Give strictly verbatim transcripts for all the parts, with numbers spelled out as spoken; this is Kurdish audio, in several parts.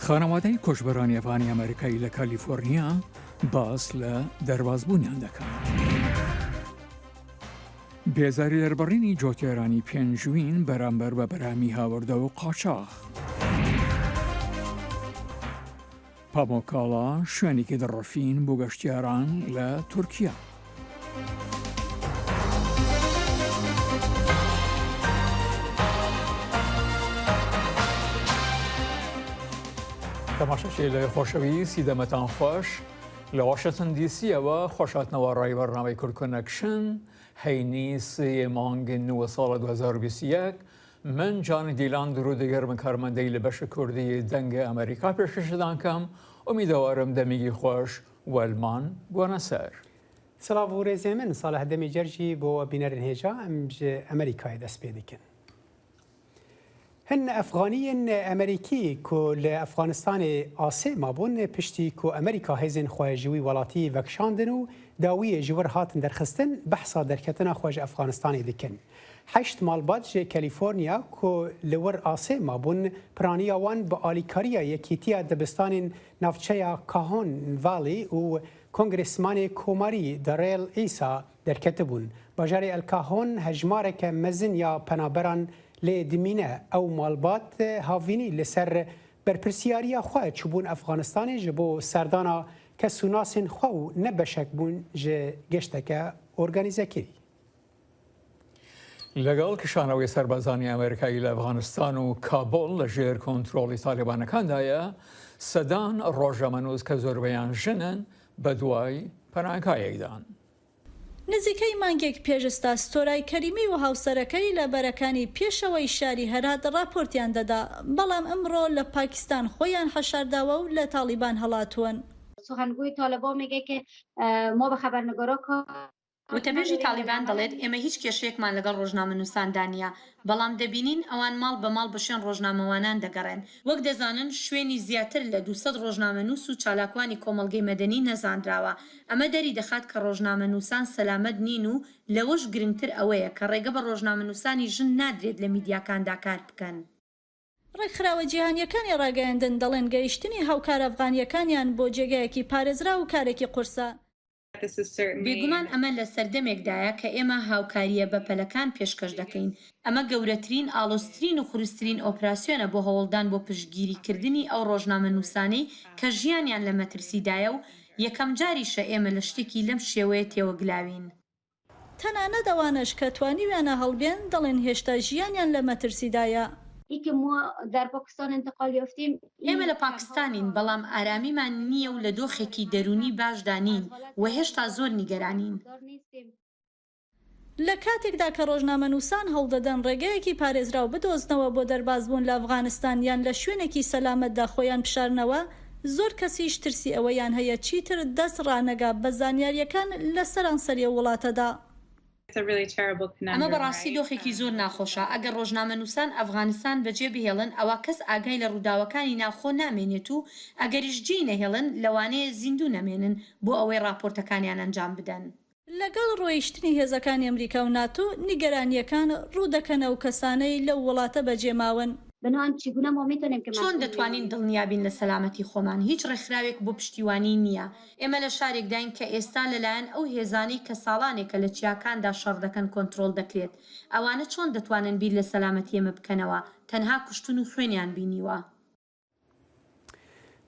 خانەوادەی کۆچبەرانی ئەفغانی ئەمریکایی لە کالیفۆرنیا باس لە دەربازبوونیان دەکەن. بێزاری دەربڕینی جۆتێرانی پێنجوین بەرامبەر بە بەرامی هاوردە و قاچاخ. پامۆکاڵا شوێنێکی دڕفین بۆ گەشتیاران لە تورکیا. تەماشاچی لە خۆشەویستی دەمەتان خۆش. لە واشنتن دی سیەوە خۆشاتنەوە ڕای بەرنامەی کورد کۆنەکشن، هەینی سێ مانگی نووە ساڵە دوو هەزار و بیست و یەک. من جانی دیلان درود گەرم کارمەندەی لە بەشە کوردی دەنگە ئەمریکا پێشکەشتان کەم. ئومیدەوارم دەمیگی خۆش وەلمان بۆنە سەر. سلااو و rêzê min, Salih Demîcer jî bo we bînerên hêja, em ji Amerîkayê dest pê dikin. Hin Efxaniyên Amerîkî ku li Efxanistanê asê mabûn, piştî ku Amerîka hêzên xwe ji wî welatî vekişandin û dawiyê ji wir hatin derxistin, behsa derketina xwe ji Efxanistanê dikin. Heşt malbat ji California ku li wir asê mabûn, piraniya wan bi alîkariya Yekîtiya Dibistanên Navçeya Cajon Valley û Kongresmanê Komarî Darrell Issa derketibûn. Bajarê El Cajon hejmareke mezin ya penaberan lê dimîne. Ew malbat havînî li ser berpirsiyariya xwe çûbûn Efxanistanê ji bo serdana kesûnasên xwe û ne beşek bûn ji geşteke organîzekirî. لەگەڵ کشانەوەی سەربازانی ئەمریکایی لە ئەفغانستان و کابڵ لە ژێر کۆنترۆڵی تالیبانەکاندایە، سەدان ڕۆژنامەنووس کە زۆربەیان ژنن بە دوای پەناگایەکدان. نزیکەی مانگێک پێش ئێستا ستۆرای کەریمی و هاوسەرەکەی لە بەرەکانی پێشەوەی شاری هەرات ڕاپۆرتیان دەدا، بەڵام ئەمڕۆ لە پاکستان خۆیان حەشارداوە و لە تاڵیبان هەڵاتوون. سخنگوی طالبان میگه که، اه، ما به خبرنگارا کار وتەبێژی تاڵیبان دەڵێت، ئێمە هیچ کێشەیەکمان لەگەڵ ڕۆژنامەنووساندا نییە، بەڵام دەبینین ئەوان ماڵ بە ماڵ بە شوێن ڕۆژنامەوانان دەگەڕێن. وەک دەزانن، شوێنی زیاتر لە دوو سەد ڕۆژنامەنووس و چالاکوانی کۆمەڵگەی مەدەنی نەزانراوە. ئەمە دەری دەخات کە ڕۆژنامەنووسان سەلامەت نین و لەوەش گرنگتر ئەوەیە کە ڕێگە بە ڕۆژنامەنووسانی ژن نادرێت لە میدیاکاندا کار بکەن. ڕێکخراوە جیهانیەکانی ڕاگەیاندن دەڵێن گەیشتنی هاوکارە ئەفغانیەکانیان بۆ جێگایەکی پارێزراو کارێکی قورسە. بێگومان ئەمە لە سەردەمێکدایە کە ئێمە هاوکارییە بەپەلەکان پێشکەش دەکەین. ئەمە گەورەترین، ئاڵۆزترین و قورسترین ئۆپراسیۆنە بۆ هەوڵدان بۆ پشتگیریکردنی ئەو ڕۆژنامەنووسانەی کە ژیانیان لە مەترسیدایە و یەکەم جاریشە ئێمە لە شتێکی لەم شێوەیە تێوەگلاوین. تەنانەت ئەوانەش کە توانیویانە هەڵبێن، دەڵێن هێشتا ژیانیان لە مەترسیدایە. ای که ما در پاکستان انتقال یافتیم، ئێمە لە پاکستانین، بەڵام ئارامیمان نییە و لە دۆخێکی دەروونی باشدا نین و هێشتا زۆر نیگەرانین. لە کاتێکدا کە ڕۆژنامەنووسان هەوڵدەدەن ڕێگەیەکی پارێزراو بدۆزنەوە بۆ دەربازبوون لە ئەفغانستان یان لە شوێنێکی سەلامەتدا خۆیان بشارنەوە، زۆر کەسیش ترسی ئەوەیان هەیە چیتر دەست ڕانەگا بە زانیارییەکان لە سەرانسەری ئەو وڵاتەدا. ئەمە بەڕاستی دۆخێکی زۆر ناخۆشە. ئەگەر ڕۆژنامەنووسان ئەفغانستان بەجێ بهێڵن، ئەوا کەس ئاگای لە ڕووداوەکانی ناوخۆ نامێنێت و ئەگەریش جێی نەهێڵن، لەوانەیە زیندوو نەمێنن بۆ ئەوەی ڕاپۆرتەکانیان ئەنجام بدەن. لەگەڵ ڕۆیشتنی هێزەکانی ئەمریکا و ناتۆ، نیگەرانییەکان ڕوو دەکەنە ئەو کەسانەی لەو وڵاتە بەجێ ماون. بناءً چگونه ما می‌تونیم که چۆن مردم دەتوانین دڵنیا بین لە سەلامەتی خۆمان؟ هیچ ڕێکخراوێک بۆ پشتیوانی نییە. ئێمە لە شارێکداین کە ئێستا لەلایەن ئەو هێزانەی کە ساڵانێکە لە چیاکاندا شەڕ دەکەن کۆنترۆڵ دەکرێت. ئەوانە چۆن دەتوانن بیر لە سەلامەتی ئێمە بکەنەوە؟ تەنها کوشتن و خوێنیان بینیوە.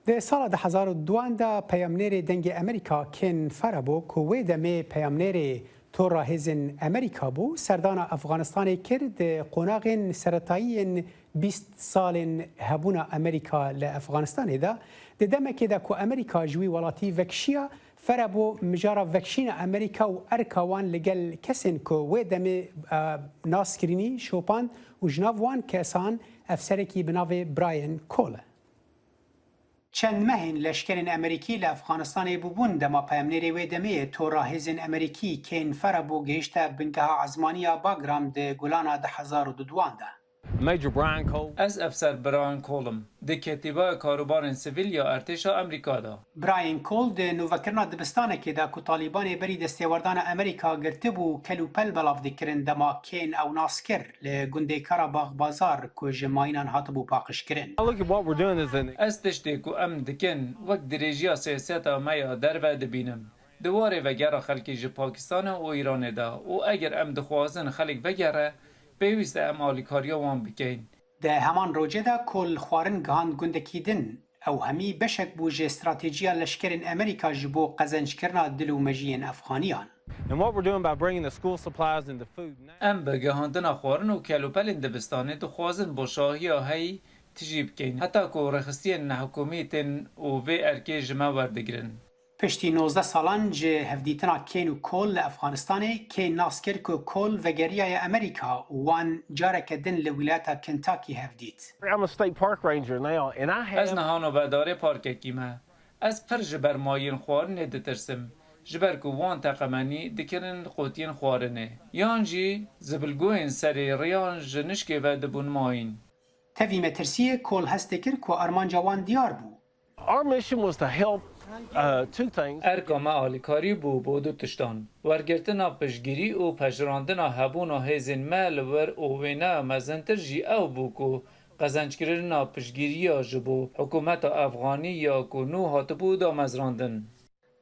Di sala du hezar û duan de peyamnêrê Dengê Amerîka Ken Farabo, ku wê demê peyamnêrê Tora Hêzên Amerîka bû, serdana Efxanistanê kir, di qonaxên seretayî yên bîst salên hebûna Amerîka li Efxanistanê de, di demekê de ku Amerîka ji wî welatî vekişiya, Farabo mijara vekişîna Amerîka û erka wan li gel kesên ku wê demê, e, nas kirînî şopand û ji nav wan kesan efserekî bi navê Brian Cole. Çend mehên leşkerên Amerîkî li Efxanistanê bûbûn, dema peyamnêrê wê demê Tora Hêzên Amerîkî Ken Farabo gihişte bingeha ezmaniya Bagram di Gulana du hezar û duan de. Major Brian Cole. Ez Efser Brian Cole im, di Ketîbaya Karûbarên Sivîl ya Ertêşa Amerîka de. Brian Cole di nûvekirina dibistanekê de ku Talîbanê berî destêwerdana Amerîka girtibû, kel û pel belav dikirin dema kên ew nas kir li gundê Karabax Bazar ku ji mayînan hatibû paqijkirin. I look at what we're doing as an Ez tiştê ku em dikin wek dirêjiya siyaseta me ya derve dibînim. Di warê vegera xelkê ji Pakistanê û Îranê de û eger em dixwazin xelk vegere, pêwîst e em alîkariya wan bikeyn. Di heman rojê de Cole xwarin gihand gundekî din. Ew hemî beşek bû ji stratejiya leşkerên Amerîka ji bo qezenckirina dil û mejiyên Efxaniyan. And what we're doing by bringing the school supplies and the food now Em bi gihandina xwarin û kelûpelên dibistanê dixwazin bo şahiya heyî tijî bikeyn, heta ku rêxistiyên nehikûmî tên û vê erkê ji me werdigirin. Piştî nozdeh salan ji hevdîtina Kane û Cole li Efxanistanê, Kane nas kir ku Cole vegeriyaye Amerîka û wan careke din li wîlayeta Kentucky hevdît. I'm a state park ranger now, and I Ez have niha nobedarê parkekî me. Ez pir ji ber mayiyên xwarinê ditirsim, ji ber ku wan teqemenî dikirin qotiyên xwarinê, yan jî zibilgoyên serê riyan ji nişkê ve dibûn mayîn. Tevî metirsiyê Cole hest dikir ku armanca wan diyar bû. Our mission was to help, uh, two things. Erka me alîkarî bû bo du tiştan: wergirtina piştgirî û pejirandina hebûna hêzên me li wir û wêneya mezintir jî ew bû ku qezenckirina piştgiriya ji bo hikûmeta Efxanî ya ku nû hatibû damezrandin.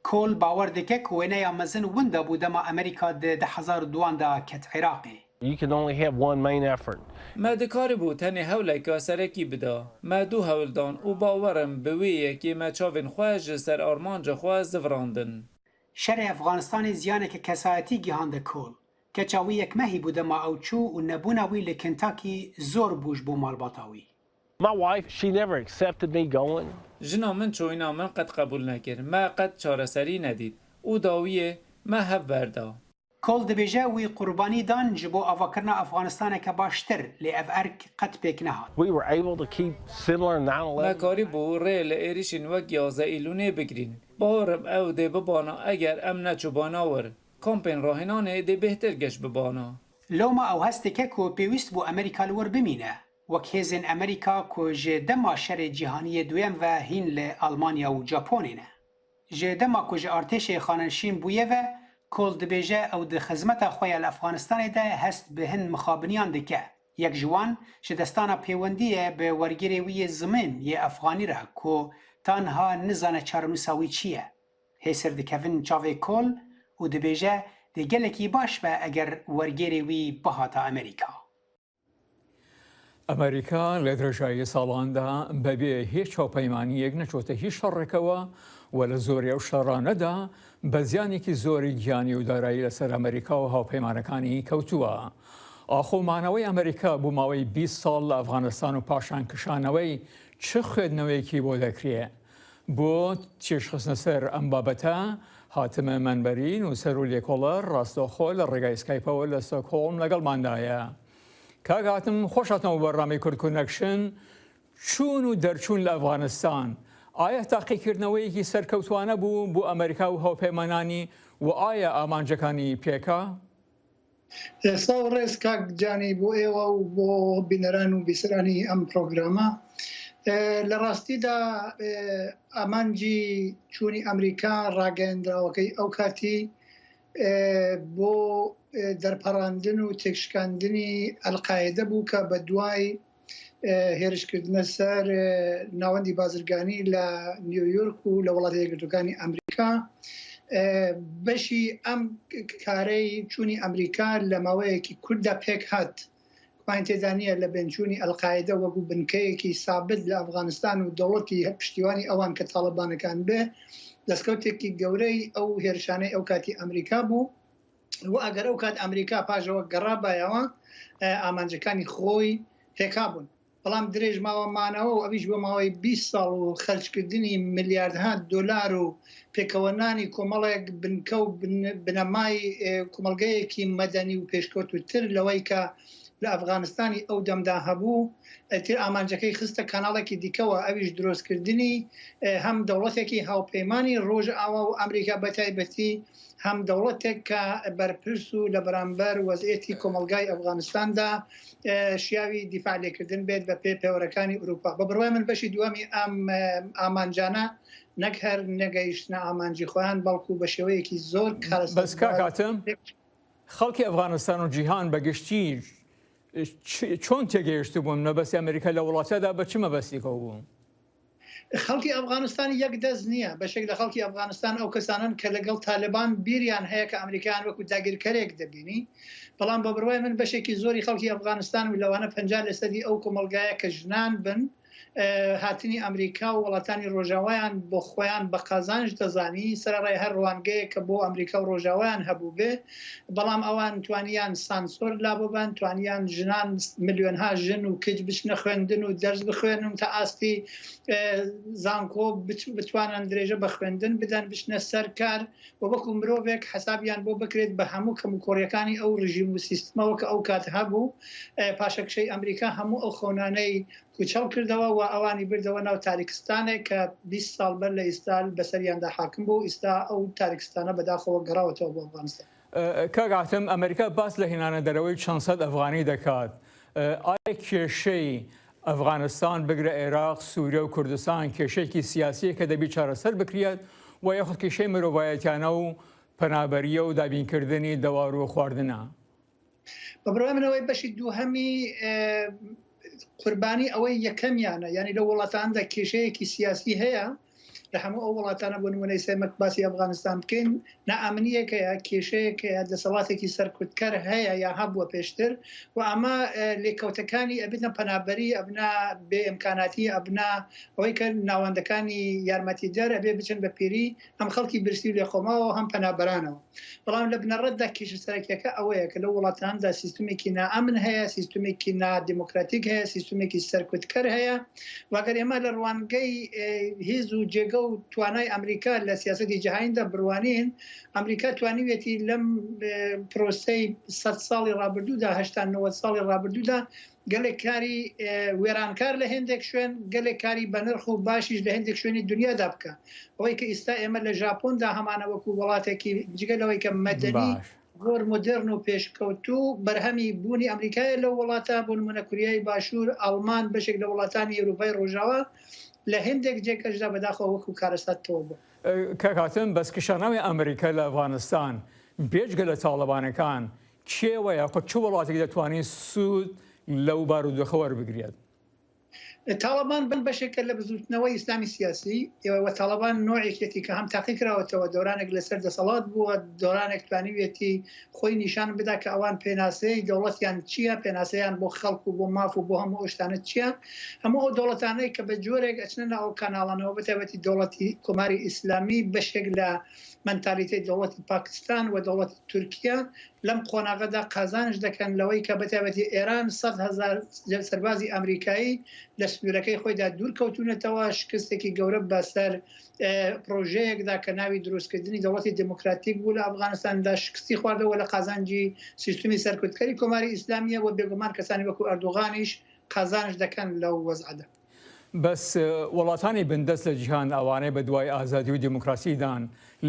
Cole bawer dike ku wêneya mezin winda bû dema Amerîka di du hezar û duan de ket Iraqê. You can only have one main effort. Me dikaribû tenê hewleka serekî bida. Me du hewl dan û bawer im bi wê yekê me çavên xwe ji ser armanca xwe zivirandin. Şerê Efxanistanê ziyaneke kesayetî gihande Cole. Keça wî yekmehî bû dema ew çû û nebûna wî li Kentucky zor bû ji bo malbata wî. My wife, she never accepted me going. Jina min çoyîna min qet qebûl nekir. Me qet çareserî nedît û dawiyê me hev berda. Cole dibêje wî qurbanî dan ji bo avakirina Efxanistaneke baştir, lê ev erk qet pêk nehat. We were able to keep similar nine eleven. Me karîbû rê li êrîşên wek yazdeh Îlûnê bigirîn. Bawer im ew dê bibana eger em neçûbana wir, kampên rahênanê dê bêhtir geş bibana. Loma ew hest dike ku pêwîst bû Amerîka li wir bimîne, wek hêzên Amerîka ku ji dema Şerê Cîhanî yê Duyem ve hîn li Almanya û Japonê ne. Ji dema ku ji artêşê xanenişîn bûye ve, Cole dibêje ew di xizmeta xwe ya li Efxanistanê de hest bi hin mixabiniyan dike. Yek ji wan ji destana pêwendî ye bi wergêrê wî yê zimên yê Efxanî re ku ta niha nizane çarenûsa wî çi ye. Hêsir dikevin çavê Cole û dibêje dê gelekî baş be eger wergêrê wî bihata Amerîka. ئەمریکا لە درێژایی ساڵاندا بەبێ هیچ هاوپەیمانییەک نەچۆتە هیچ شەڕێکەوە و لە زۆری ئەو شەڕانەدا بە زیانێکی زۆری گیانی و دارایی لەسەر ئەمریکا و هاوپەیمانەکانی کەوتووە. ئاخۆ مانەوەی ئەمریکا بۆ ماوەی بیست ساڵ لە ئەفغانستان و پاشان کشانەوەی چ خوێندنەوەیەکی بۆ دەکرێ؟ بۆ تێشخستنە سەر ئەم بابەتە، هاتمە مەنبەری، نووسەر و لێکۆڵەر ڕاستەوخۆ لە ڕێگای سکایپەوە لە ستۆکهۆڵم لەگەڵماندایە. کاک هاتم، خۆش هاتنەوە بەرنامەی کورد کۆنەکشن. چوون و دەرچوون لە ئەفغانستان، ئایا تاقیکردنەوەیەکی سەرکەوتوانە بوو بۆ ئەمریکا و هاوپەیمانانی و ئایا ئامانجەکانی پێکا؟ سڵاو و ڕێز کاک جانی بۆ ئێوە و بۆ بینەران و بیسەرانی ئەم پرۆگرامە. ئێ، لە ڕاستیدا، ئێ، ئامانجی چوونی ئەمریکا ڕاگەیەندراوەکەی ئەو کاتی، ئێ، بۆ، ئێ، دەرپەڕاندن و تێکشکاندنی ئەلقاعدە بوو کە بە دوای، ئێ، هێرشکردنە سەر، ئێ، ناوەندی بازرگانی لە نیویۆرک و لە وڵاتە یەکگرتوەکانی ئەمریکا، ئێ، بەشی ئەم کارەی چوونی ئەمریکا لە ماوەیەکی کورتدا پێک هات. گومان تێدا نییە لە بێنچوونی ئەلقاعدە وەکو بنکەیەکی سابت لە ئەفغانستان و دەوڵەتی پشتیوانی ئەوان کە تاڵەبانەکان بێ، دەستکەوتێکی گەورەی ئەو هێرشانەی ئەو کاتی ئەمریکا بوو. و ئەگەر ئەو کات ئەمریکا پاشەوە گەڕابایەوە، ئە، ئامانجەکانی خۆی پێکا بوون. بەڵام درێژ ماوە مانەوە و ئەویش بۆ ماوەی بیست ساڵ و خەرجکردنی ملیاردها دۆلار و پێکەوەنانی کۆمەڵێک بنکە و بن-، بنەمای، ئێ، کۆمەڵگەیەکی مەدەنی و پێشکەوتوتر لەوەی کە لە ئەفغانستانی ئەو دەمدا هەبوو، ئیتر ئامانجەکەی خستە کاناڵێکی دیکەوە، ئەویش درۆستکردنی، ئە، هەم دەوڵەتێکی هاوپەیمانی ڕۆژئاوا و ئەمریکا بە تایبەتی، هەم دەوڵەتێک کە بەرپرس و لە بەرامبەر وەزعیەتی کۆمەلگای ئەفغانستاندا، ئە، شیاوی دیفاع لێکردن بێت بە پێ پێوەرەکانی ئوروپا. بە بڕوای من بەشی دووەمی ئەم، ئە، ئامانجانە نەک هەر نەگەیشتنە ئامانجی خۆیان، بەڵکو بە شێوەیەکی زۆر کارەسات بەس کاک هاتم، خەڵکی ئەفغانستان و جیهان بە گشتی چ-، چۆن تێگەیشت بوون مەبەستی ئەمریکا لە وڵاتەدا بە چ مەبەستێکەوە بوو؟ خەڵکی ئەفغانستان یەک دەست نییە. بەشێک لە خەڵکی ئەفغانستان ئەو کەسانن کە لەگەڵ تالبان بیریان هەیە کە ئەمریکایان وەکو داگیرکەرێک دەبینی. بەڵام بە بڕوای من بەشێکی زۆری خەڵکی ئەفغانستان و لەوانە پەنجا لە سەدی ئەو کۆمەلگایە کە ژنان بن، ئە، هاتنی ئەمریکا و وڵاتانی ڕۆژاوایان بۆ خۆیان بە قازانج دەزانی، سەرەڕای هەر ڕوانگەیە کە بۆ ئەمریکا و ڕۆژاوایان هەبوو بێ، بەڵام ئەوان توانیان سانسۆر لاببەن، توانیان ژنان، ملیۆنها ژن و کچ بچنە خوێندن و دەرس بخوێنن تا ئاستی، ئە، زانکۆ بچ-، بتوانن درێژە بە خوێندن بدەن، بچنە سەر کار و وەکو مرۆڤێک حەسابیان بۆ بکرێت بە هەموو کەم و کۆڕیەکانی ئەو ڕژیم و سیستمەوە کە ئەو کات هەبوو. ئە، پاشەکشەی ئەمریکا هەموو ئەو خەونانەی کوچەڵ کردەوە و ئەوانی بردەوە ناو تاریکستانێک کە بیست ساڵ بەر لە ئیستا بەسەریاندا حاکم بوو. ئیستا ئەو تاریکستانە بەداخەوە گەڕاوەتەوە بۆ ئەفغانستان. ئە، کاک عاتم، ئەمریکا باس لە هێنانە دەرەوەی چەند سەد ئەفغانی دەکات. ئە، ئایا کێشەی ئەفغانستان، بگرە عێراق، سووریا و کوردستان، کێشەیەکی سیاسییە کە دەبی چارەسەر بکرێت و یاخود کێشەی مرۆڤایەتیانە و پەنابەرییە و دابینکردنی دەواروو خواردنە؟ بە بڕوای من ئەوەی بەشی دووهەمی، ئە، قوربانی ئەوەی یەکەمیانە، یعنی لەو وڵاتاندا کێشەیەکی سیاسی هەیە، لە هەموو ئەو وڵاتانە بۆ نمونە ئێستا مەک باسی ئەفغانستان بکەین، نائەمنیەک هەیە، کێشەیەک هەیە، دەسەڵاتێکی سەرکوتکەر هەیە یا هەبووە پێشتر و ئەمە، ئە، لێکەوتەکانی ئەبنە پەنابەری، ئەبنە بێ ئیمکاناتی، ئەبنە ئەوەی کە ناوەندەکانی یارمەتیدەر ئەبێ بچن بە پێری هەم خەڵکی برسی و لێخۆماوە هەم پەنابەرانەوە. بەڵام لە بنەڕەتدا کێشە سەرەکیەکە ئەوەیە کە لەو وڵاتاندا سیستمێکی نائەمن هەیە، سیستمێکی نادیموکراتیک هەیە، سیستمێکی سەرکوتکەر هەیە. واگەر ئێمە لە ڕوانگەی، ئێ، هێز و جێگە و توانای ئەمریکا لە سیاسەتی جیهانیدا بڕوانین، ئەمریکا توانیوێتی لەم، ئێ، پرۆسەی سەد ساڵی ڕابردوودا، هەشتا نەوەد ساڵی ڕابردوودا گەلێک کاری، ئێ، وێرانکار لە هێندێک شوێن، گەلێک کاری بەنرخ و باشیش لە هێندێک شوێنی دنیادا بکە. ئەوەی کە ئیستا ئێمە لە ژاپۆندا هەمانە وەکو وڵاتێکی جگە لەوەی کە مەدەنی باش. زۆر مۆدێرن و پێشکەوتوو، بەرهەمی بوونی ئەمریکایە لەو وڵاتە، بۆ نمونە کوریای باشوور، ئەڵمان، بەشێک لە وڵاتانی ئەوروپای ڕۆژاوا لە هێندێک جێگەشدا بەداخەوە وەکو کارەسات تەوە بوو. ئە، کاک هاتم، بەس کشانەوەی ئەمریکا لە ئەفغانستان بێجگە لە تاڵەبانەکان کێ وە یاخود چ وڵاتێک دەتوانین سوود لەو بارودۆخە وەربگرێت؟ تاڵەبان بن بەشێکە لە بزوتنەوەی ئیسلامی سیاسی، ئێوە وە تاڵەبان نوعێکێتی کە هەم تاقی کراوەتەوە، دەورانێک لەسەر دەسەڵات بووە، دەورانێک توانیوێتی خۆی نیشان بدا کە ئەوان پێناسەی دەوڵەتیان چییە، پێناسەیان بۆ خەڵک و بۆ ماف و بۆ هەموو ئەو شتانە چییە. هەموو ئەو دەوڵەتانەی کە بە جۆرێک ئەچنە ناو ئەو کاناڵانەوە، بە تایبەتی دەوڵەتی کۆماری ئیسلامی، بەشێک لە مەنتالیتەی دەوڵەتی پاکستان و دەوڵەتی تورکیا لەم قۆناغەدا قازانج دەکەن لەوەی کە بە تایبەتی ئێران سەد هەزار سەربازی ئەمریکایی لە سنوورەکەی خۆیدا دوور کەوتوونەتەوە، شکستێکی گەورە بەسەر، ئێ، پرۆژەیەکدا کە ناوی دروستکردنی دەوڵەتی دموکراتیک بوو لە ئەفغانستاندا، شکستی خواردەوە لە قازانجی سیستمی سەرکوتکەری کۆماری ئیسلامیە و بێگومان کەسانی وەکو ئەردوغانیش قازانج دەکەن لەو وەزعەدا. بەس، ئە، وڵاتانی بندەست لە جیهان، ئەوانەی بە دوای ئازادی و دیموکراسیدان،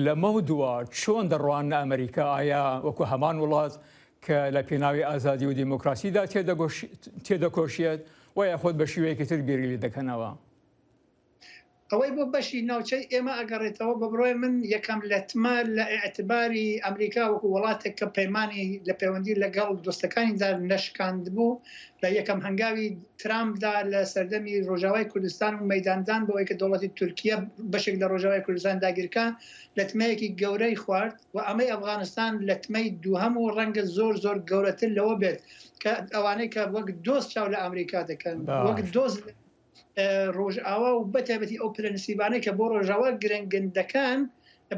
لەمەو دوا چۆن دەڕواننە ئەمریکا؟ ئایا وەکو هەمان وڵات کە لە پێناوی ئازادی و دیموکراسیدا تێدەگۆش-، تێدەکۆشێت و یاخود بە شێوەیەکی تر بیری لێ دەکەنەوە؟ ئەوەی بۆ بەشی ناوچەی ئێمە ئەگەڕێتەوە، بە بڕوای من یەکەم لەتمە لە ئیعتباری ئەمریکا وەکو وڵاتێک کە پەیمانی لە پەیوەندی لەگەڵ دۆستەکانیدا نەشکاندبوو، لە یەکەم هەنگاوی ترامپدا لە سەردەمی ڕۆژاوای کوردستان و مەیداندان بەوەی کە دەوڵەتی تورکیا بەشێک لە ڕۆژاوای کوردستان داگیرکە، لەتمەیەکی گەورەی خوارد و ئەمەی ئەفغانستان لەتمەی دووهەم و ڕەنگە زۆر زۆر گەورەتر لەوە بێت کە ئەوانەی کە وەک دۆست چاو لە ئەمریکا دەکەن، باش. وەک دۆست، ئە، ڕۆژئاوا و بە تایبەتی ئەو پرەنسیبانەی کە بۆ ڕۆژاوا گرنگن دەکەن،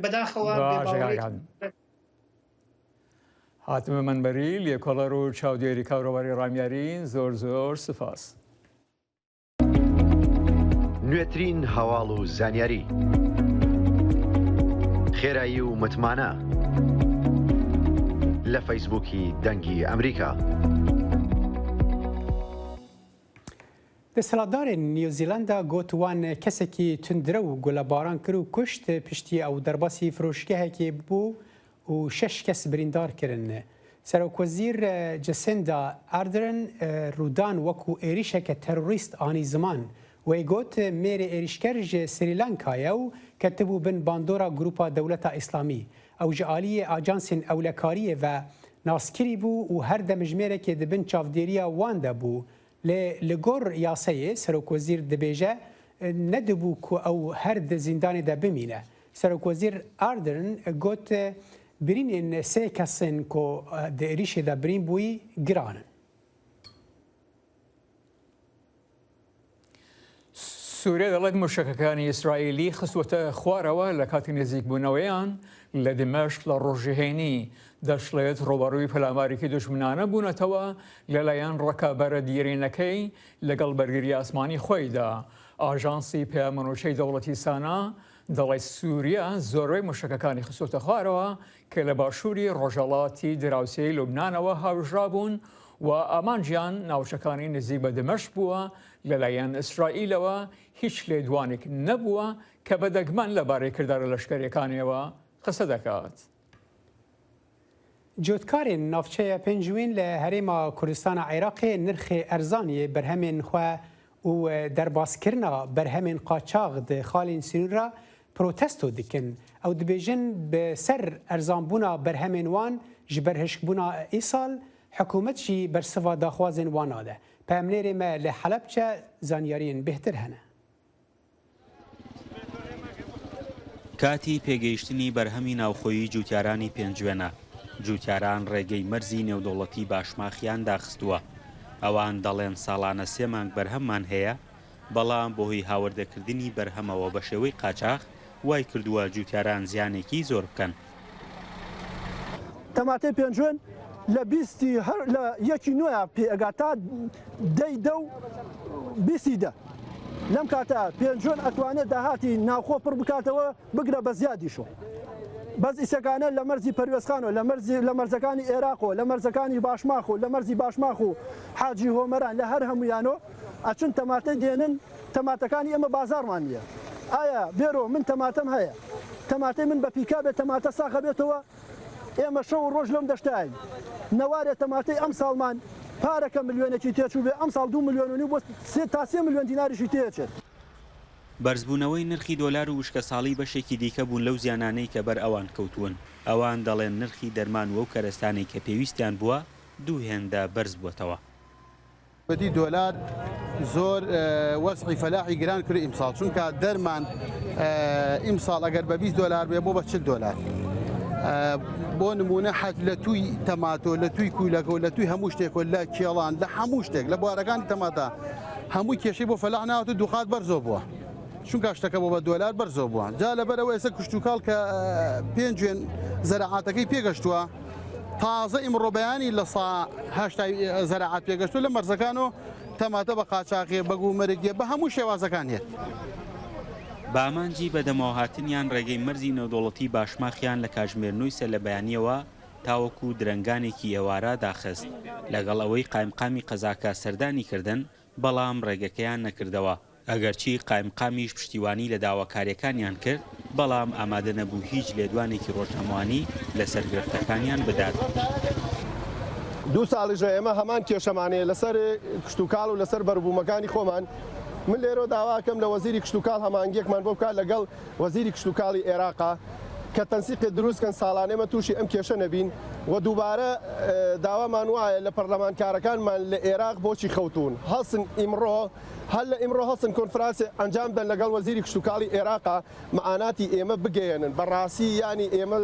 بەداخەوە باش، بێباوەڕێکی کاکان. هاتمە منبەری لێکۆڵەر و چاودێری کاروباری ڕامیارین، زۆر زۆر سپاس. نوێترین هەواڵ و زانیاری، خێرایی و متمانە لە فەیسبووکی دەنگی ئەمریکا. Desthilatdarên New Zealanda got wan kesekî tundrew gulebaran kir û kuşt, piştî ew derbasî firoşgehekê bû û şeş kes birîndar kirin. Serokwezîr, e, Jacinda Ardern, e, rûdan wekû êrîşeke terorîst anî ziman. Wê got, mêrê êrîşker ji Srî Lanka ye û ketibû bin bandora Grupa Dewleta Îslamî. Ew ji aliyê ajansên ewlekariyê ve naskirî bû û her demjimêrekê di bin çavdêriya wan de bû. Lê li gor yasayê, Serokwezîr dibêje, nedibû ku ew her di zîndanê de bimîne. Serokwezîr Ardern got, birînên sê kesên ku di êrîşê de birîn bûyî giran in. سووریا دەڵێت موشەکەکانی ئیسرائیلی خستووەتە خوارەوە لە کاتی نزیکبوونەوەیان لە دیمەشق لە ڕۆژی هەینی. دەشڵێت ڕوبەڕووی پەلامارێکی دوژمنانە بوونەتەوە لەلایەن ڕکابەرە دیرینەکەی لەگەڵ بەرگری ئاسمانی خۆیدا. ئاژانسی پەیامەنووچەی دەوڵەتی سانا دەڵێت سووریا زۆربەی موشەکەکانی خستووەتە خوارەوە کە لە باشووری ڕۆژهەڵاتی دراوسێی لوبنانەوە هاوژرابوون و ئامانجیان ناوچەکانی نزیک بە دمەشق بووە. لەلایەن ئیسرائیلەوە هیچ لێدوانێک نەبووە کە بە دەگمەن لەبارەی کردارە لەشکەریەکانیەوە قسە دەکات. جوتکارên navçeya Pêncûyên li Herêma Kurdistana Iraqê nirxê erzaniyê berhemên xwe û derbaskirina berhemên qaçax di xalên sînorî re protesto dikin. Ew dibêjin, bi ser erzanbûna berhemên wan ji ber hişkbûna îsal, hikûmet jî bersiva daxwazên wan nade. Peyamnêrê me li Helebçe zanyariyên bêhtir hene. کاتی پێگەیشتنی بەرهەمی ناوخۆیی جووتیارانی پێنجوێنە. جووتیاران ڕێگەی مەرزی نێودەوڵەتی باشماخیان داخستووە. ئەوان دەڵێن ساڵانە سێ مانگ بەرهەممان هەیە، بەڵام بەهۆی هاوردەکردنی بەرهەمەوە بە شێوەی قاچاخ وای کردووە جووتیاران زیانێکی زۆر بکەن. تەماتەی پێنجوێن لە بیستی هەر، لە یەکی نۆیا پێ ئەگا تا دەی دە و بیستی دە. لەم کاتە پێنجوێن ئەتوانێت داهاتی ناوخۆ پڕ بکاتەوە، بگرە بە زیادیشەوە. بەس ئیسەکانە لە مەرزی پەروێزخانەوە، لە مەرزی، لە مەرزەکانی ئێراقەوە، لە مەرزەکانی باشماخ و، لە مەرزی باشماخ و حاجی هۆمەران، لە هەر هەمویانەوە ئەچن تەماتەی دێنن. تەماتەکانی ئێمە بازارمان نییە. ئایا بێرۆ من تەماتەم هەیە، تەماتەی من بە پیکا بێت، تەماتە ساخە بێتەوە، ئێمە شەو و ڕۆژ لەم دەشتاین. نەوارێ تەماتەی ئەم ساڵمان پارەکە ملیۆنێکی تێچوو بێ، ئەم ساڵ دوو ملیۆن و نیو بۆ سێ، تا سێ ملیۆن دیناریشی تێچێت. بەرزبوونەوەی نرخی دۆلار و وشکەساڵی بەشێکی دیکە بوون لەو زیانانەی کە بەر ئەوان کەوتوون. ئەوان دەڵێن نرخی دەرمان و ئەو کەرەستانەی کە پێویستیان بووە دوو هێندە بەرز بووەتەوە. بەدی دۆلار زۆر، ئە، وەزعی فەلاحی گران کرد ئیمساڵ، چونکە دەرمان، ئە، ئیمساڵ ئەگەر بە بیست دۆلار بێ بۆ بە چل دۆلار. ئە، بۆ نمونە حەج لە توی تەماتۆ، لە توی کویلەکە و لە توی هەموو شتێک و لە کێڵان، لە هەموو شتێک، لە بوارەکانی تەماتە هەموو کێشەی بۆ فەلاح ناوەت و دووقات بەرزۆ بووە. چونکە شتەکە بۆ بە دۆلار بەرزۆ بووە. جا لەبەر ئەوە ئێستا کشتوکاڵ کە، ئە، پێنجوێن زەرەعاتەکەی پێگەشتووە، تازە ئیمڕۆ بەیانی لە سا هەشتای زەرەعات پێگەشتووە لە مەرزەکان و تەماتە بە قاچاغێ، بەگ و مەرگێ، بە هەموو شێوازەکان هێت. بە ئامانجی بەدەمەوە هاتنیان ڕێگەی مەرزی نێودەوڵەتی باشماخیان لە کاژمێر نوویسە لە بەیانیەوە تاوەکو درەنگانێکی ئێوارە داخست. لەگەڵ ئەوەی قایمقامی قەزاکە سەردانی کردن، بەڵام ڕێگەکەیان نەکردەوە. ئەگەرچی قایمقامیش پشتیوانی لە داواکاریەکانیان کرد، بەڵام ئامادە نەبوو هیچ لێدوانێکی ڕۆژنامەوانی لەسەر گرفتەکانیان بدات. دوو ساڵیشە ئێمە هەمان کێشەمانەیە لەسەر کشتوکاڵ و لەسەر بەربوومەکانی خۆمان. من لێرە داواکەم لە وەزیری کشتوکاڵ هەمانگیەکمان بۆ بکات لەگەڵ وەزیری کشتوکاڵی عێراقا کە تەنسیقێ دروست کەن، ساڵانێ مە تووشی ئەم کێشە نەبین و دووبارە، ئێ، داوامان وایە لە پەرلەمانکارەکانمان لە عێراق بۆچی خەوتون. هەڵسن ئیمڕۆ، هەر لە ئیمڕۆ هەڵسن کۆنفرانسێ ئەنجام دەن لەگەڵ وەزیری کشتوکاڵی عێراقا، مەعاناتی ئێمە بگەیەنن. بەڕاستی یانی ئێمە،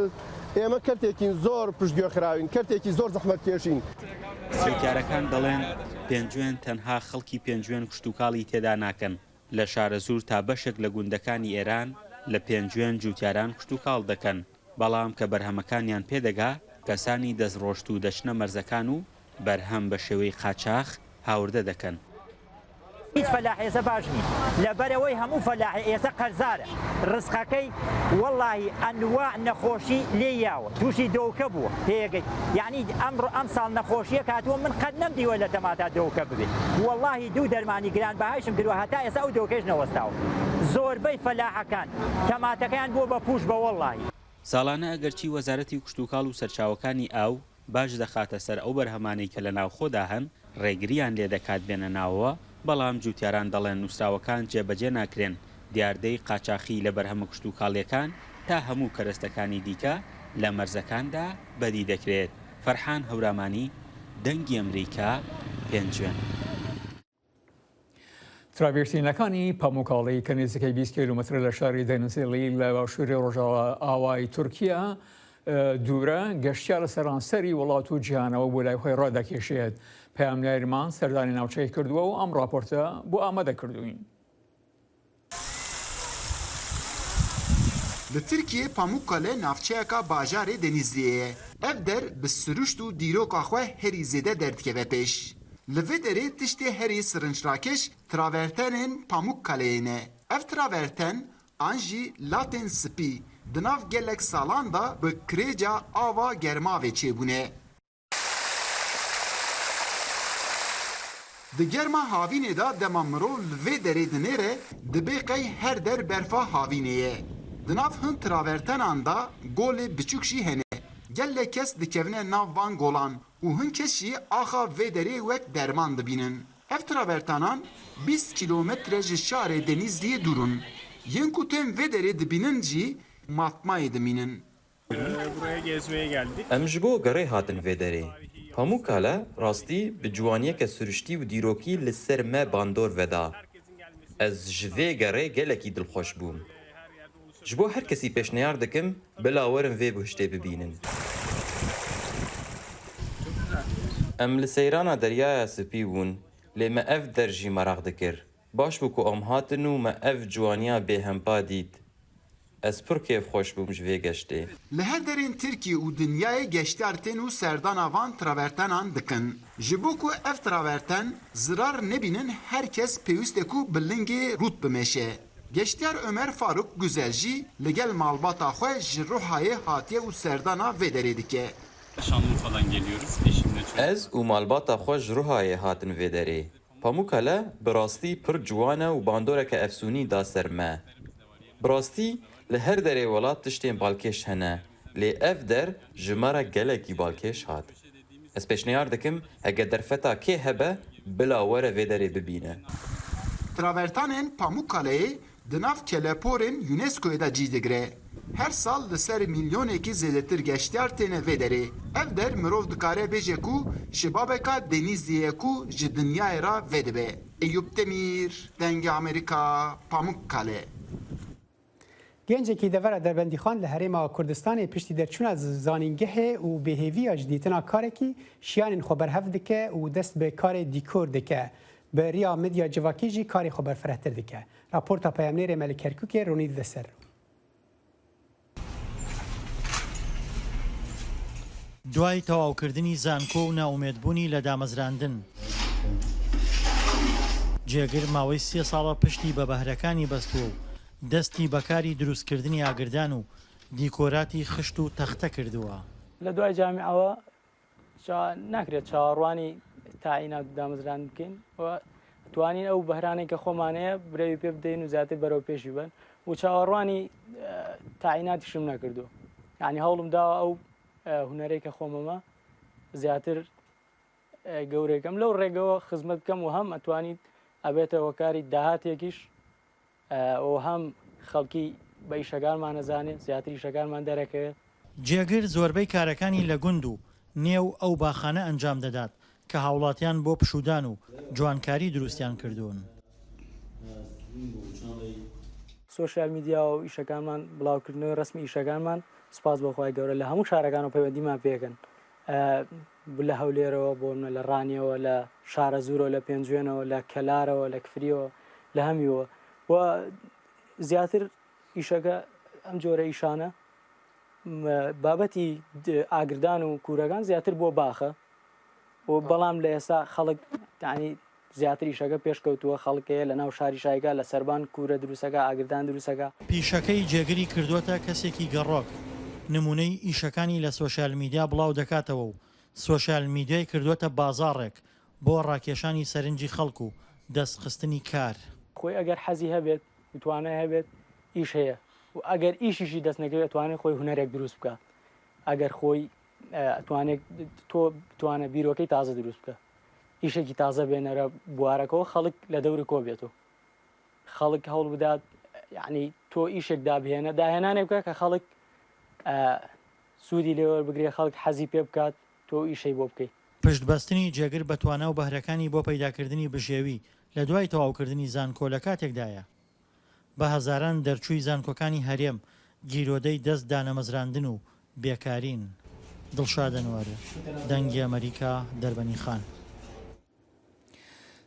ئێمە کەرتێکین زۆر پشتگوێ خراوین، کەرتێکی زۆر زەحمەت کێشین. جووتیارەکان دەڵێن پێنجوێن تەنها خەڵکی پێنجوێن کشتوکاڵی تێدا ناکەن. لە شارەزوور تا بەشێک لە گوندەکانی ئێران لە پێنجوێن جووتیاران کشتوکاڵ دەکەن، بەڵام کە بەرهەمەکانیان پێدەگا، کەسانی دەستڕۆشت و دەچنە مەرزەکان و بەرهەم بە شێوەی قاچاخ هاوردە دەکەن. هیچ فەلاحێسە باش نییە. لەبەرەوەی هەموو فەلاحێسە قەرزارە. ڕزقەکەی وەڵاهی ئەنوا نەخۆشی لێ یاوە. تووشی دۆکە بووە. پێگەی. یعنی ئەم ڕ-، ئەم ساڵ نەخۆشیە کاتووە من قەت نەمدیوە لە تەماتا دۆکە ببێ. وەڵاهی دوو دەرمانی گران بەهایشم کردووە هەتا ئێستا ئەو دۆکەش نەوەستاوە. زۆربەی فەلاحەکان تەماتەکەیان بووە بە پوش بە وەڵاهی. ساڵانە ئەگەرچی وەزارەتی کشتوکاڵ و سەرچاوەکانی ئاو باش دەخاتە سەر ئەو بەرهەمانەی کە لە ناوخۆدا هەن، ڕێگریان لێ دەکات بێنە ناوەوە، بەڵام جوتیاران دەڵێن نووسراوەکان جێبەجێ ناکرێن، دیاردەی قاچاخی لە بەرهەمە کشتوکاڵیەکان تا هەموو کەرەستەکانی دیکە لە مەرزەکاندا بەدی دەکرێت. فەرحان هەورامانی، دەنگی ئەمریکا، پێنجوێن. تراڤێرسینەکانی پاموکاڵی کە نزیکەی بیست کیلومتر لە شاری دەنزێڵی لە باشووری ڕۆژاوا ئاوای تورکیا، ئە، دوورە، گەشتیار لە سەرانسەری وڵات و جیهانەوە بۆ لای خۆی ڕادەکێشێت. پەیامنێرمان سەردانی ناوچەی کردووە و ئەم ڕاپۆرتە بۆ ئامادە کردووین. Li Tirkiyê Pamukkale navçeyeka bajarê Denizliyê ye. Ev der bi siruşt û dîroka xwe herî zêde derdikeve pêş. Li vê derê tiştê herî sirinçrakeş travertenên Pamukkaleyê ne. Ev traverten an jî latên spî di nav gelek salan de bi kirêca ava Germavê çêbûne. Di germa havînê de dema mirov li vê derê dinêre, dibê qey her der berfa havînê ye. Di nav hin travertenan de golê biçûk jî hene. Gelek kes dikevine nav van golan û hin kes jî axa vê derê wek derman dibînin. Ev travertanan bîst kîlometre ji şarê Denîzliyê dûr in. Yên ku tên vê derê dibînin jî matmayê dimînin. Em ji bo gerê hatin vê derê. Pamukkale rastî bi ciwaniyeke siruştî û dîrokî li ser me bandor veda. Ez ji vê gerê gelekî dilxweş bûm. Ji bo her kesî pêşniyar dikim bila werin vê buhiştê bibînin. Em li seyrana Deryaya Spî bûn, lê me ev der jî meraq dikir. Baş bû ku em hatin û me ev ciwaniya bêhempa dît. Ez pir kêfxweş bûm ji vê geştê. Li her derên Tirkiyê û dinyayê geştyar tên û serdana van travertenan dikin. Ji bo ku ev traverten zirar nebînin her kes pêwîst e ku bi lingê rût bimeşe. Geştyar Ömer Faruk Güzel jî li gel malbata xwe ji Ruhayê hatiye û serdana vê derê dike. Ez û malbata xwe ji Ruhayê hatin vê derê. Pamukkale bi rastî pir ciwan e û bandoreke efsûnî da ser me. Bi rastî li her derê welat tiştên balkêş hene, lê ev der ji me re gelekî balkêş hat. Ez pêşniyar dikim heke derfeta kê hebe bila were vê derê bibîne. Travertanên Pamukkaleyê di nav keleporên UNESCOyê de cî digire. Her sal li ser milyonekî zêdetir geştyar têne vê derê. Ev der mirov dikare bêje ku şibabeka Denîzliyê ye ku ji dinyayê re vedibe. Eyûp Demîr, Dengê Amerîka, Pamukkale. Gencekî devera Derbendîxan li Herêma Kurdistanê piştî derçûna zanîngehê û bêhêviya ji dîtina karekî şiyanên xwe berhev dike û dest bi karê dîkor dike. Bi riya medya civakî jî karê xwe berfirehtir dike. Raporta peyamnêrê me li Kerkûkê Ronî dide ser. دوای تەواوکردنی زانکۆ و نائومێدبوونی لە دامەزراندن، جێگر ماوەی سێ ساڵە پشتی بە بەهرەکانی بەستووە و دەستی بە کاری دروستکردنی ئاگردان و دیکۆراتی خشت و تەختە کردووە. لە دوای جامیعەوە ناکرێت چاوەڕوانی تاعینات و دامەزراند بکەین و توانین ئەو بەهرانەی کە خۆمان هەیە برەوی پێ بدەین و زیاتر بەرەو پێشی بن و چاوەڕوانی تاعیناتیشم نەکردووە. یانی هەوڵم داوە ئەو هونەرەی کە خۆمەمە زیاتر گەورەی کەم، لەو ڕێگەوە خزمەت بکەم و هەم ئەتوانیت ئەبێتە هۆکاری داهاتێکیش و هەم خەڵکی بە ئیشەکانمان ئەزانێ، زیاتر ئیشەکانمان دەرەکەوێت. جێگر زۆربەی کارەکانی لە گوند و نێو ئەو باخانە ئەنجام دەدات کە هاوڵاتیان بۆ پشوودان و جوانکاری دروستیان کردوون. سۆشیال میدیا و ئیشەکانمان، بڵاوکردنەوەی ڕەسمی ئیشەکانمان، سوپاس بۆ خوای گەورە، لە هەموو شارەکانەوە پەیوەندیمان پێکەن. لە هەولێرەوە بۆ منە، لە ڕانیەوە، لە شارەزوورەوە، لە پێنجوێنەوە، لە کەلارەوە، لە کفریەوە، لە هەمیوە و زیاتر ئیشەکە ئەم جۆرە ئیشانە بابەتی ئاگردان و کورەکان زیاتر بۆ باخە و بەڵام لە ئێستا خەڵک تانی زیاتر ئیشەکە پێشکەوتووە، خەڵک هەیە لە ناو شاری شایگا، لە سەربان کوورە دروستەکە، ئاگردان دروستەکە. پیشەکەی جێگری کردووەتە کەسێکی گەڕۆک. نمونەی ئیشەکانی لە سۆشیال میدیا بڵاو دەکاتەوە و سۆشیال میدیای کردووەتە بازاڕێک بۆ ڕاکێشانی سەرنجی خەڵک و دەستخستنی کار. خۆی ئەگەر حەزی هەبێت، توانای هەبێت، ئیش هەیە. و ئەگەر ئیشیشی دەست نەکەوێت، توانێت خۆی هونەرێک دروست بکە. ئەگەر خۆی، ئە، توانێت، تۆ بتوانە بیرۆکەی تازە دروست بکە. ئیشێکی تازە بێنەرە بوارەکەەوە، خەڵک لە دەوری کۆ بێتەوە. خەڵک هەوڵ بدات، یعنی، تۆ ئیشێک دابهێنە، داهێنانێک بکە کە خەڵک، ئە، سوودی لێ وەربگرێ، خەڵک حەزی پێ بکات، تۆ ئیشەی بۆ بکەیت. پشتبەستنی جێگر بە توانا و بەهرەکانی بۆ پەیداکردنی بژێوی لە دوای تەواوکردنی زانکۆ لە کاتێکدایە. بە هەزاران دەرچووی زانکۆکانی هەرێم گیرۆدەی دەست دانەمەزراندن و بێکارین. دڵشاد ئەنوەر، دەنگی ئەمریکا، دەربەنی خان.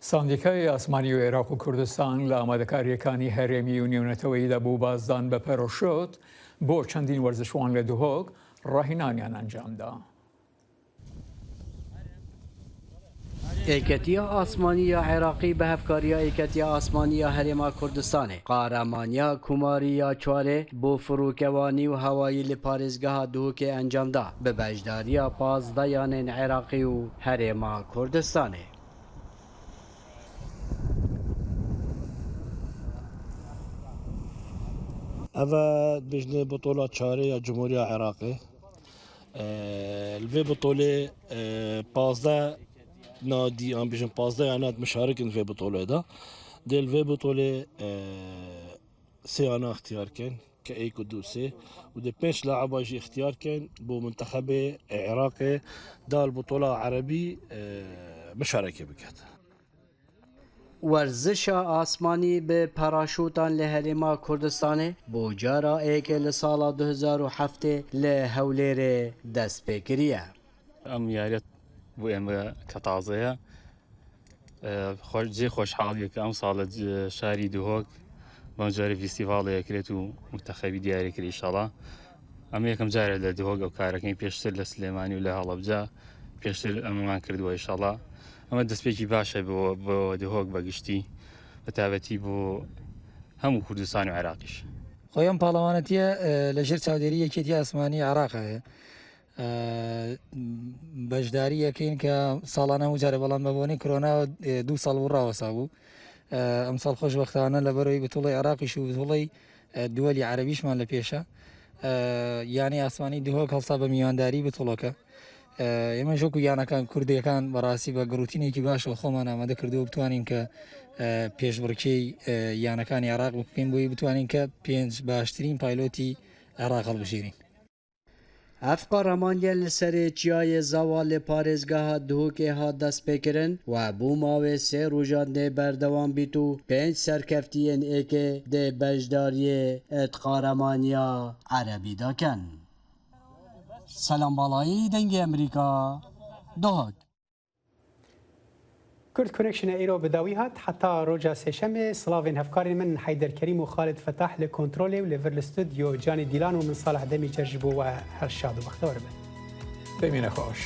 ساندیکای ئاسمانی و عێراق و کوردستان لە ئامادەکاریەکانی هەرێمی و نێونەتەوەیدا بۆ بازدان بە پەرۆشۆت بۆ چەندین وەرزشوان لە دهۆک ڕاهێنانیان ئەنجامدا. Êketiya Asmanî ya Iraqî bi hevkariya Êketiya Asmanî ya Herêma Kurdistanê, Qaramaniya Kumarî ya Çarê bo firokewanî û hewayî li parêzgeha Duhokê encam da, bi beşdariya pazdeyanên Iraqî û Herêma Kurdistanê. Ev e, dibêjinê bitola çarê ya Cumhuriya Iraqê. E, li vê bitolê, e, pazdeh nadî, em bêjin pazdeh yana dişarikin vê bitolê de. Dê li vê bitolê, e, sê yana ixtiyar kin, ke êk û du sê, û dê pênc laeba jî ixtiyar kin bo mintexebê Iraqê da li bitola erebî, e, mişareke biket. Werzişa asmanî bi paraşûtan li Herêma Kurdistanê bo cara êkê li sala du hezar û heftê li Hewlêrê dest pê kiriye. ئەم یاریە بۆ ئێمە کە تازەیە، ئە، خۆش-، جێ خۆشحاڵیە کە ئەم ساڵە ج-، شاری دهۆک بەم جۆرە فیستیڤاڵێ کرێت و متەخەبی دیاری کرد ئیشەڵا. ئەمە یەکەم جارە لە دهۆک ئەو کارەکەین، پێشتر لە سلێمانی و لە هەڵەبجە پێشتر ئەمەمان کردووە ئیشەڵا. ئەمە دەستپێکی باشە بۆ، بۆ دهۆک بەگشتی، بە تابەتی بۆ هەموو کوردستان و عێراقیش. خۆی ئەم پاڵەوانەتیە، ئە، لە ژێر چاودێری یەکێتی ئاسمانی عێراق هەیە. ئە، بەشداری یەکەین کە ساڵانە هەموو جارە، بەڵام بە بۆنەی کۆرۆنا، ئە، دوو ساڵ بوو ڕاوەسا بوو. ئە، ئەم ساڵ خۆشبەختانە لەبەرەوەی بتوڵی عێراقیش و بتوڵی، ئە، دووەلی عەرەبیشمان لە پێشە. ئە، یانەی ئاسمانی دهۆک هەڵسا بە میوانداری بتوڵەکە. ئە، ئێمە ژۆک و یانەکان کوردیەکان بەڕاستی بە گروتینێکی باشەوە خۆمان ئامادە کردو بتوانین کە، ئە، پێشبڕکێی، ئە، یانەکانی عێراق بکەین، بۆی بتوانین کە پێنج باشترین پایلۆتی عێراق هەڵبژێرین. Ev qaramaniye li serê çiyayê Zawa li parêzgeha Duhokê hat destpêkirin we bû mawê sê rojan dê berdewam bît û pênc serkeftiyên êkê dê beşdariyê it qaramaniya erebî de kin. Selam Balayî, Dengê Emerîka, Duhok. Kurd Connection îro bi dawî hat. Heta roja sêşemê, silavên hevkarên min Heyder Kerîm û Xalid Fetah li kontrolê û li vir li studyo Canî Dîlan û min Salih Demîcer ji bo we her şad û bextewar bin. Demîne xweş.